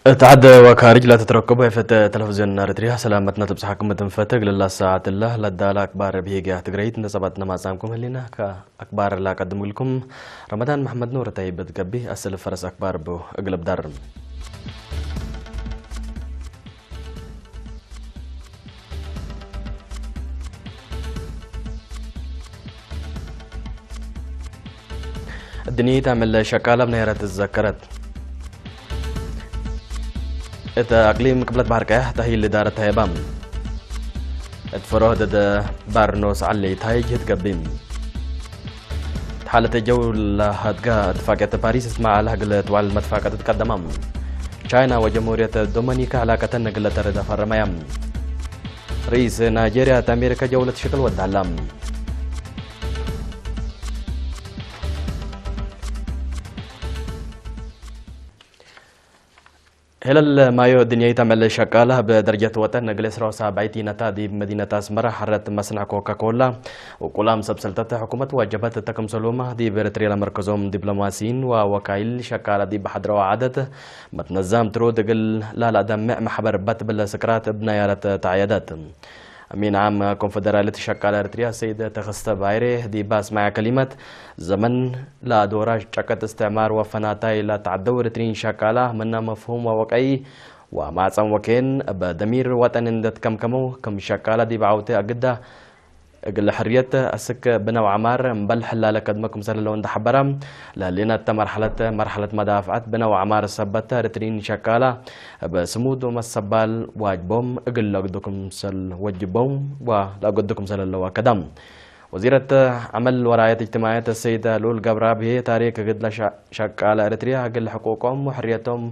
እቲ ሓደ ወካሪጅ ላተተረከቡ የፈተ ቴሌቪዝዮን ኤርትሪያ ሰላመትና ትብጽሓኩም ምትንፈተ ግልላ ሰዓት እላ ለዳላ ኣክባር ብሄግያ ትግራይት ነጸባት ነማጻምኩም ህሊና ከ ኣክባር ላቀድምልኩም። ረመዳን መሐመድ ኑር ተይበት ገቢ ኣስል ፈረስ ኣክባር ቡ እግልብ ዳር። እድኒት ኣመለ ሸቃላ ብናይረት ዝዘከረት። እተ ኣቅሊም ቅብለት ባህር ቀያሕ ተሂል ዳረት ተሄባም። እት ፈሮህ ደደ ባርኖስ ዓሊ ታይጅ ህትገቢም። ተሓለተ ጀውላ ሃድጋ እትፋቀተ ፓሪስ እስማዓላ ግለ ትዋል መትፋቀት ትቀደማም። ቻይና ወጀምሁርየት ዶመኒካ ህላቀተን ግለ ተረዳ ፈረማያም። ርኢስ ናይጄርያ እት ኣሜሪካ ጀውለት ሽቅል ወዳላ። ሄለል ማዮ ድንያይታ መለ ሸቃላ ብደረጀት ወጠን ነግሌ ስራው ሳባይቲ ነታ ዲብ መዲነት ኣስመራ ሐረት መስንዕ ኮካ ኮላ ወቁላም ሰብ ሰልጠተ ሕኩመት ዋጀበት ተክምሰሉማ ዲብ ኤርትርያ ለመርከዞም ዲፕሎማሲን ወወካይል ሸቃላ ዲብ ሓድረዋ ዓደት መትነዛም ትሩ ድግል ላላ ደምዕ ማሕበር በት ብለ ስክራት እብናያረት ተዓየደት። أمين عام كونفدرالية شقالة إريتريا سيد تخست بايري دي باس مع كلمة زمن لا دورة شقة استعمار وفناتاي لا تعدو إريترين شقالة منا مفهوم ووقعي ومعصم وكين بدمير وطن اندت كم كمو كم شقالة دي بعوتي أقدة እግል ሕርየት እስክ ብነው ዓማር እምበል ሕላለ ከድመ ክምሰል ለለዉ እንዳሐበረ ለህሌናተ መርሐለት መርሐለት መዳፍዐት ብነው ዓማር ሰበተ ርትሪን ሸቃላ በስሙድ መሰባል ዋጅቦም እግል ለግዱ ክምሰል ወጅቦም ወለገዱ ክምሰል ለለዉ አከዳም። ወዚረት ዐመል ወራየት እጅትማዕየት ሰይድ ልኡል ገብረኣብሄ ታሪክ እግድ ለሸቃለ ኤርትርያ እግል ሕቁቆም ወሕርየቶም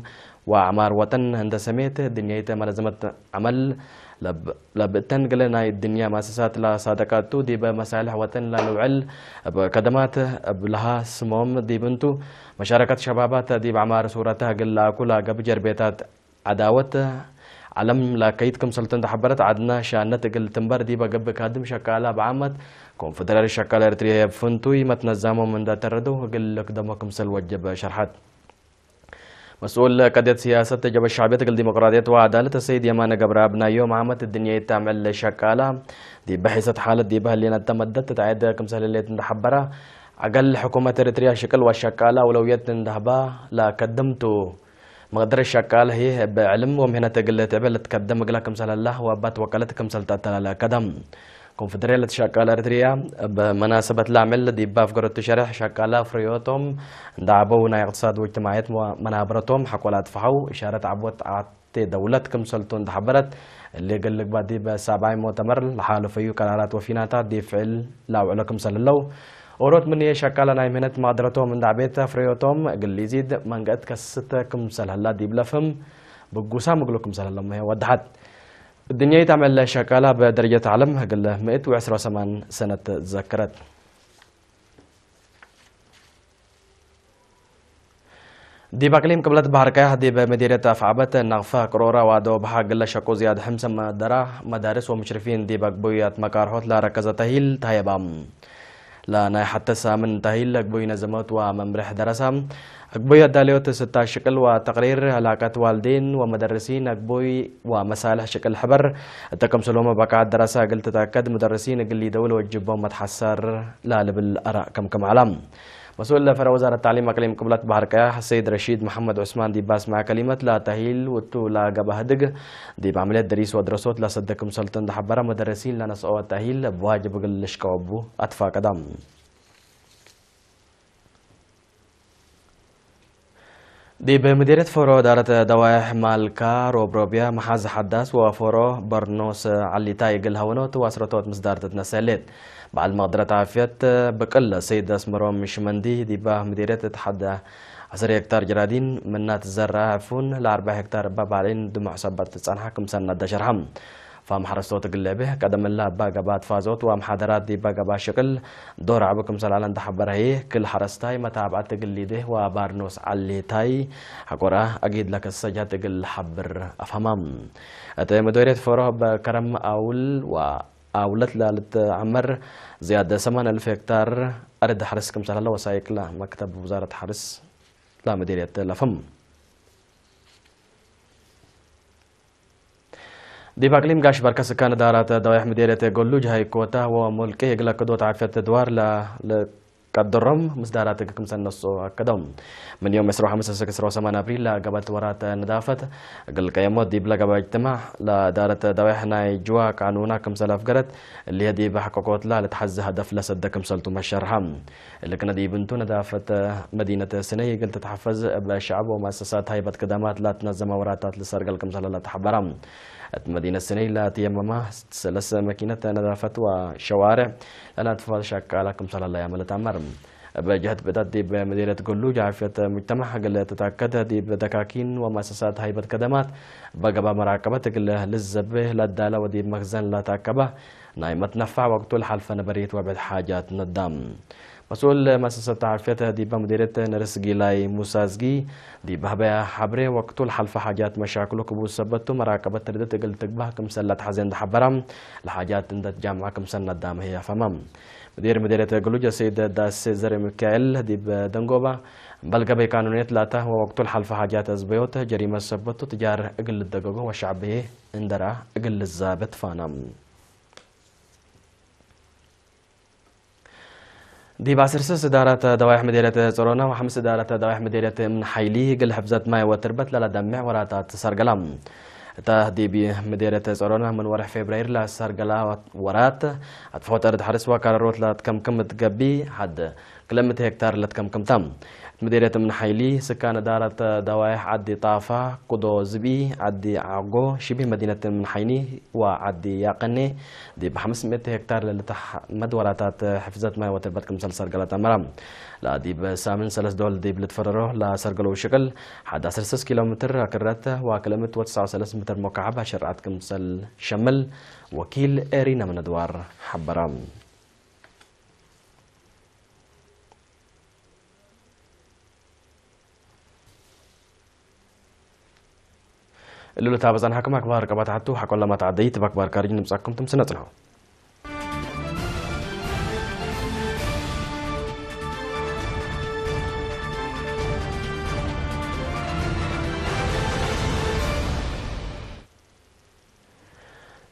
ወአዕማር ወጠን እንደ ሰሜት ድንያይተ መለዘመት ዐመል ለብ-፣ ለብእተን ገለ ናይ ድንያ ማሰሳት ላሳደቃቱ ዲበ መሳልሕ ወጠን ላልውዕል እብ ከደማት እብ ለሃ ስሞም ዲብ እንቱ መሻረከት ሸባባት ዲብ አዕማር ሱረተ እግል ለአኩ ላገብ ጀርቤታት ዐዳወት ዐለም ላከይት ክምሰልቱ እንደ ሐበረት ዐድና ሻነት እግል ትንበር ዲበ ገብእ ካድም ሸቃላ በዓመት ኮንፈደራል ሸቃላ ኤርትርያ ፍንቱይ መትነዛሞም እንደ ተረደው እግል ልክደሞ ክምሰል ወጀበ ሸርሐት። መስኡል ቀድየት ስያሰት ጀበ ሻዕብየት እግል ዲሞቅራጥየት ወዐዳለት ሰይድ የማነ ገብረኣብ ናይ ዮም ዓመት እድንየት ታምዕል ሸቃላ ዲበ ሒሰት ሓለት ዲበ ህሌነት ተመደት ተትዓየደ ክምሰል ህሌት እንደሐበራ፣ ዐገል ሕኩመት ኤርትርያ ሽቅል ወሸቃላ አውለውየት እንደህባ ለከድምቱ። መቅደር ሸቃል ህዬ እብ ዕልም ወምህነት እግል ትዕበ ልትከደም እግላ ክምሰል ህላ ወእባት ወቀለት ክምሰል ተአተላለ ከደም። ኮንፈደሬልየት ሸቃለ ኤርትርያ እብ መናሰበት ላዕምል ዲብ አፍገረቱ ሸርሕ፣ ሸቃለ ፍርዮቶም እንደ ዐበው ናይ እቅትሳድ ወእጅትማዕየት መናበረቶም ሐቆል አትፈሐው፣ እሻረት ዐቦት አቴ ደውለት ክምሰልቱ እንደ ሐበረት፣ እሊ እግል ልግባእ ዲብ ሳብዓይ ሞተመር ለሓለፈዩ ቀራራት ወፊናታት ዲብ ፍዕል ለአውዕሎ ክምሰል ህለው፣ ኦሮት ምንዬ ሸቃለ ናይ ምህነት መቅደረቶም እንደ ዐቤት ፍርዮቶም እግል ሊዚድ መንገእት ከስተ ክምሰል ህላ ዲብ ለፍህም ብጉሳም እግሉ ክምሰል ህለው ምሔ ወደሐት። እድንየይት አምዕል ሸቃላ በደረጀት ዐለም እግል ምእት ወዕስራ ወሰማን ሰነት ዘክረት። ዲብ አቅሊም ቅብለት በሐር ቀያሕ ዲብ መዲርየት አፍዓበት ናቅፋ ቅሮራ ዋዶ በሐ እግለ ሸቁ ዝያድ ሕምሰ መደራ መዳርስ ወሙሽርፊን ዲብ አግቡያት መቃርሖት ላረከዘ ተሂል ተሀየባ። ለናይ ሐተ ሳምን ተሂል አግቡይ ነዘመት ወመምርሕ ደረሳ። አግቡይ አዳልዮት ስታ ሽቅል ወተቅሪር፣ ዕላቀት ዋልዴን ወመደርሲን፣ አግቡይ ወመሳልሕ ሽቅል ሕበር፣ እተ ክምስሎም በቃዓት ደረሳ እግል ትተአከድ፣ ሙደርሲን እግል ሊደውል ወጅቦም መትሐሰር ላልብል አራእ ከምክም ዐላ። መስኡል ፈረ ወዛረት ታዕሊም አቅሊም ቅብለት በሐር ቀያሕ ሰይድ ረሺድ መሐመድ ዑስማን ዲብ አስማዕ ከሊመት፣ ለተሂል ውቱ ለገብአ ህድግ ዲብ ዐመልየት ደሪስ ወድረሶት ለሰደ ክምሰልቱ እንደ ሐበረ፣ ሙደርሲን ለነስኦ ተሂል እብ ዋጅብ እግል ልሽቀወቡ አትፋቀዳ። ዲብ ምዲርየት ፎሮ ዳረት ደዋይሕ ማልካ ሮብሮብያ መሓዝ ሓዳስ ወፎሮ በርኖስ ዓሊታይ እግል ሀወኖት ወአስረቶት ምስዳር ትትነሰሌት። በዓል መቅደረት ዓፍየት ብቅል ሰይድ አስመሮም ሽመንዲ ዲባ ምዲርየት እት ሓደ ዐስር ሄክታር ጅራዲን ምናት ዘራ ዕፉን ለአርባዕ ሄክታር እባ ባዕሊን ድሙሕ ሰበር ትጸንሓ ክምሰል ናዳ ሸርሓም። ፓም ሓረስቶት ግለቤ ቀደመላ ባገባ ትፋዞት ዋም ሓደራት ዲባገባ ሽቅል ዶር ዓብ ክምሰል ኣለን ተሓበራይ ክል ሓረስታይ መታብዓት ግሊዴ ወባርኖስ ዓሌታይ ሓቆራ ኣጊድ ለከሰጃት እግል ሓብር ኣፋማም። እቲ መዶሬት ፈሮ በከረም ኣውል ወኣውለት ላልት ዓመር ዝያደ ሰማን ኣልፍ ሄክታር ኣርድ ሓርስ ክምሰል ኣለ ወሳይቅላ መክተብ ውዛረት ሓርስ ላመዴርየት ለፈም። ዲብ ኣቅሊም ጋሽ በርከ ስካን ዳራት ደዋይሕ ምዴርየት ጎሉጅ ሃይኮታ ወሞልቄ የግለክዶ ተዓፈት ድዋር ለቀድሮም ምስ ዳራት ክምሰነሶ ኣከዶም። ምን ዮም ዕስራ ወሓምስ እስክ ዕስራ ወሰማን ኣብሪል ለገበት ወራት ንዳፈት እግል ቀየሞ ዲብ ለገባ እጅትማዕ ለዳረት ደዋይሕ ናይ ጅዋ ቃኑና ክምሰል ኣፍገረት እሊሀ ዲብ ሓቆቆትላ ለትሓዚ ሃደፍ ለሰደ ክምሰልቱ መሸርሓ። ልክነ ዲብንቱ ነዳፈት መዲነት ስነይ እግል ትትሓፈዝ እብ ሸዕብ ወመእሰሳት ሃይበት ክዳማት ላትነዘመ ወራታት ልሰርገል ክምሰለ ለተሓበራ። እት መዲነት ስነይ ላትየመማ ሰለስ መኪነት ነዳፈት ወሸዋርዕ ለናትፋት ሸቃላ ክምሰለ ለያመለት ኣመር። እብ ጀህት ብእታት ዲብ መዲነት ጉሉ ጃፍየት ሙጅተማዕ እግል ትታከደ ዲብ ደካኪን ወመእሰሳት ሃይበት ከደማት በገባ መራቀበት እግል ልዘብ ለዳለ ወዲብ መክዘን ላታከባ ናይ መትነፋዕ ወቅቱ ለሓልፈ ነበሬት ወብዕድ ሓጃት ነዳም። መስኡል መሰሰት ዓፍየት ዲበ ሙዲርየት ነርስ ጊላይ ሙሳ ዝጊ ዲብ ሀበያ ሓብሬ ወቅቱ ለሓልፈ ሓጃት መሻክሉ ክቡ ሰበቱ መራቀበት ርድት እግል ትግባህ ክምሰል ለትሓዜ እንደሓበራ ለሓጃት እንደትጃምዓ ክምሰል ነዳም ህያፈማ። ሙዲር ሙዲርየት ግሉጅ ሰይድ ዳስ ሴዘር ሚካኤል ዲብ ደንጎባ እምበል ገበይ ካኑንየት ላታ ወወቅቱ ለሓልፈ ሓጃት ኣዝበዮት ጀሪመ ሰበቱ ትጃር እግል ልደገጎ ወሻዕብዬ እንደራ እግል ልዛበት ፋና። ዲብ ዓሰርተ ሰለስተ ዳራት ደዋይሕ ምዴርየት ጸሮና ወሓምስ ዳራት ደዋይሕ ምዴርየት እምን ሓይሊ ግል ሕፍዘት ማይ ወትርበት ለለደምዕ ወራታት ሰርገላ። እታ ዲብ ምዴርየት ጸሮና ምን ወርሕ ፌብራይር ለሰርገላ ወራት ኣጥፍሖ ጠርድ ሓርስ ወካረሮት ለትከምክም እትገቢ ሓድ ክለምት ሄክታር ለትከምክምታ። ምዴርየት እምን ሓይሊ ስካን ዳራት ደዋይሕ ዓዲ ጣፋ፣ ኩዶ ዝቢ፣ ዓዲ ዓጎ፣ ሽቢ መዲነት እምን ሓይኒ ወዓዲ ያቀኔ ዲብ ሓምስ ሚእቲ ሄክታር ለልተሓመድ ወራታት ሕፍዘት ማይ ወትርበት ክምሰል ሰርገለት ኣመራ። ለዲብ ሳምን ሰለስ ዶል ዲብ ልትፈረሮ ለሰርገሎ ሽቅል ሓደ ዓሰርተ ሰለስተ ኪሎ ሜትር ክረት ወክልምት ወትስዓ ወሰለስተ ሜትር ሞካዓብ ኣሸርዓት ክምሰል ሸምል ወኪል ኤሪና ምነድዋር ሓበራ። እሉል እታ በጻንሓኩም ኣክባር ቀባታት ሓቱ ሓቆላማት ዓደይ ትባክባር ካርጅ ንምጻኩም ትምስነ ጽንሑ።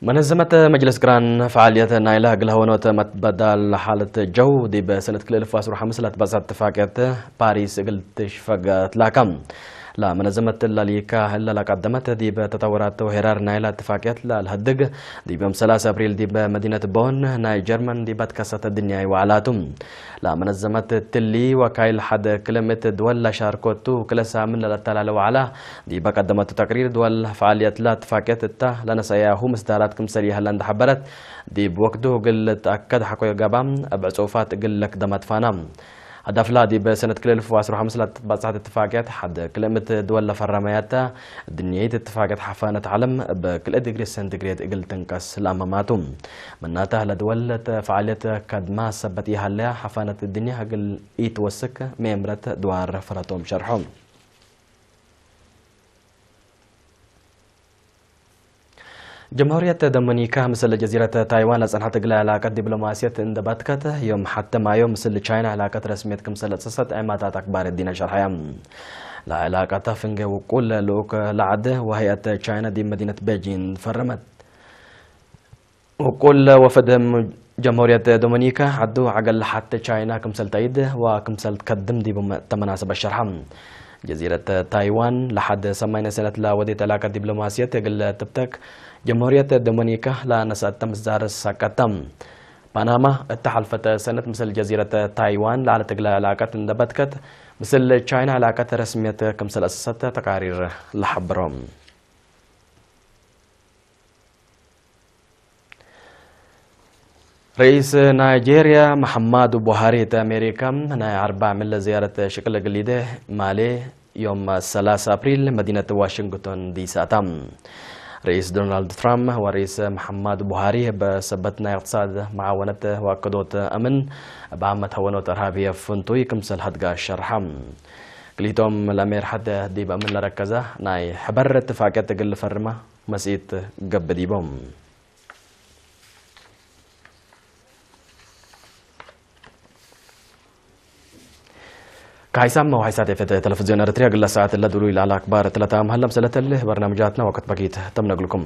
መነዘመት መጅልስ ቅራን ፈዓልየት ናይላ እግል ሀወኖት መትበዳል ሓለት ጀው ዲብ ሰነት ክልል ፋስሩ ሓምስ ላትባጻት ትፋቅየት ፓሪስ እግል ትሽፈገት ላካ። ላ መነዘመት ላሊካ ህላ ላቃደመት ዲብ ተታወራት ወሄራር ናይላ ትፋቅየት ላልሀድግ ዲብ ዮም ሰላሳ አፕሪል ዲብ መዲነት ቦን ናይ ጀርመን ዲብ ኣትከሰተ ድንያይ ወዓላቱ። ላ መነዘመት ትሊ ወካይል ሓደ ክለምት ድወል ላሻርኮቱ ክለሳ ምን ለለተላለ ወዓላ ዲብ ኣቀደመቱ ተቅሪር ድወል ፈዓልየት ላ ትፋቅየት እታ ለነሰያሁ ምስዳራት ክምሰል ይህላ እንደሓበረት ዲብ ወክዱ ግል ተኣከድ ሓኮ ገባ እብ ዕጹፋት ግል ለክደመት ፋና። ሃዳፍላ ዲብ ሰነት ክልል ፉ አስራ ሓምስ ላትባጻሕት እትፋቅያት ሓደ ክልምት ድወል ለፈረመያታ ድንየይት እትፋቅያት ሓፋነት ዓለም እብ ክልእ ዲግሪ ሰንቲግሬድ እግል ትንቀስ ለኣመማቱ። ምናታ ለድወል ተፈዓልየት ከድማ ሰበት ይሃለያ ሓፋነት ድንያ እግል ኢትወስክ መምረት ድዋር ፈረቶም ሸርሖም። ጀምሁርየት ዶሚኒካ ምስል ጀዚረት ታይዋን ለጸንሐት እግለ ዕላቀት ዲፕሎማስየት እንደ በትከት፣ ዮም ሐተ ማዮ ምስል ቻይና ዕላቀት ረስምየት ክምሰል ለጸሰት ዕማታት አክባር ዲና ሸርሐያ። ለዕላቀታ ፍንጌ ውቁል ልኡክ ለዓድ ወሀይአት ቻይና ዲብ መዲነት ቤጂን ፈረመት። ውቁል ወፈድ ጀምሁርየት ዶሚኒካ ዐዱ ዐገል ሐተ ቻይና ክምሰል ተአይድ ወክምሰል ትከድም ዲብ ተመናሰበት ሸርሐ። ጀዚረት ታይዋን ለሐድ ሰማንያ ሰነት ለወዴት ዕላቀት ዲፕሎማስየት እግል ትብተክ ጀምሁርየት ዶሚኒካ ለነሰአተ ምስዛር ሳቀታ። ፓናማ እተ ሐልፈተ ሰነት ምስል ጀዚረት ታይዋን ለዐለት እግለ ዕላቀት እንደ በትከት፣ ምስል ቻይና ዕላቀት ረስምየት ክምሰል አሰሰተ ተቃሪር ለሐብሮ። ርኢስ ናይጄርያ መሐማዱ ቡሃሪ እተ አሜሪካ ናይ አርባዕ ምለ ዝያረት ሽቅል ግሊደ ማሌ ዮም ሰላሳ አፕሪል መዲነት ዋሽንግቶን ዲሲ አታ። ርኢስ ዶናልድ ትራምፕ ወርኢስ መሓማድ ቡሃሪ በሰበት ናይ እቕትሳድ መዓወነት ወኣከዶት ኣምን ብኣመት ሃወኖት ኣርሃብ የፍንቱይ ክምሰል ሃድጋ ሸርሓ። ክልቶም ለሜር ሓደ ዲብ ኣምን ለረከዛ ናይ ሕበር ትፋቀት ግል ፈርማ መስኢት ገብዲቦም። ካይሳም ወሓይሳት ኤፌት ቴሌቪዝዮን ኤርትርያ ግለ ሰዓት ለድሩ ኢላል ኣክባር ትለታ መሃለም ስለተልህ በርናምጃትና ወቅት በጊት ተምነግልኩም።